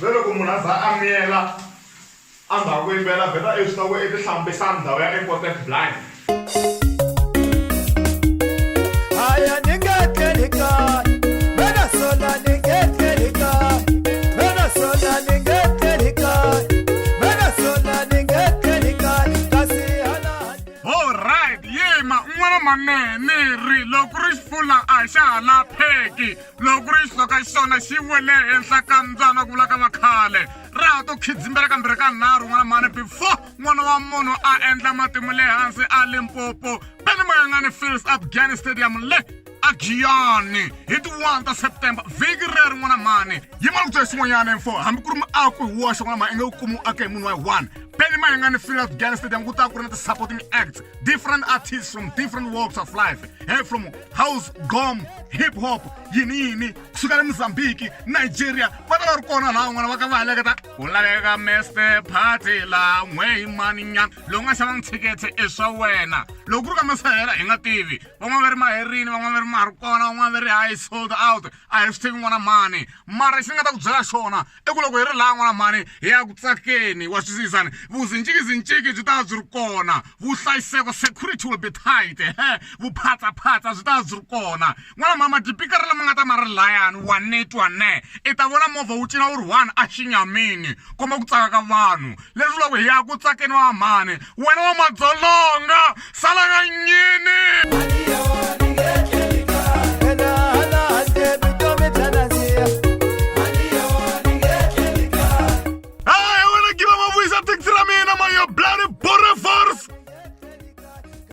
Ve loko munhu a za a miyela a nga ku yimbela better i swi tiva ku i ti hlambisa ndhawu ya important blind. Aya ni nge tleli kaya wena sola ni nge tleli kaya wena sola ni nge tleli kaya wena sola ni nge tleli kaya kasi hala Alright, yima n'wana manene ri loko ri xifula a xa ha lapheki loko ri xihloka xona xi wele henhla ka mbyana ku vula ka vakhale ra ha to khidzimbela kambirhi ka nharhu n'wana mhani before n'wana wa munhu a endla matimu le hansi a limpopo Benny Mayengani fills up Giyani Stadium le a Giyani hi ti 1 ta September vhiki rero n'wana mhani yima ku byela xin'wanyana mfo hambi ku ri muako hi woxe n'wana mhani i nge wu kumi wu ake hi munhu wa one Benny Mayengani fills up Giyani Stadium ku ta ku ri na ti-supporting acts different artists from different walks of life hey, from house gom hip hop yini yini kusuka le mozambique nigeria va ta va ri kona laha n'wana va ka va heleketa ku laveka mester party la n'we maninyana lowu nga xavanga thikithi i swa wena loko ku ri ka masahela hi nga tivi van'wana va ri maherini van'wana va ri ma ha ri kona van'wana va ri hayi sold out a hi swi tivi n'wana mani mara lexi ni nga ta ku byela xona i ku loko hi ri laha n'wana mhani hi ya ku tsakeni wa swisisani vuzincikizinciki byi ta va byi ri kona vuhlayiseko security will be tight he vuphatsaphatsa byi ta va byi ri kona n'wana mhani madipikara lama nga ta ma ri layani wa ne twa ne i ta vona movha wu cina wu ri one a xinyamini komba ku tsaka ka vanhu leswi loko hi ya ku tsakeni wa mhani wena wa madzolonga sala ka nyini.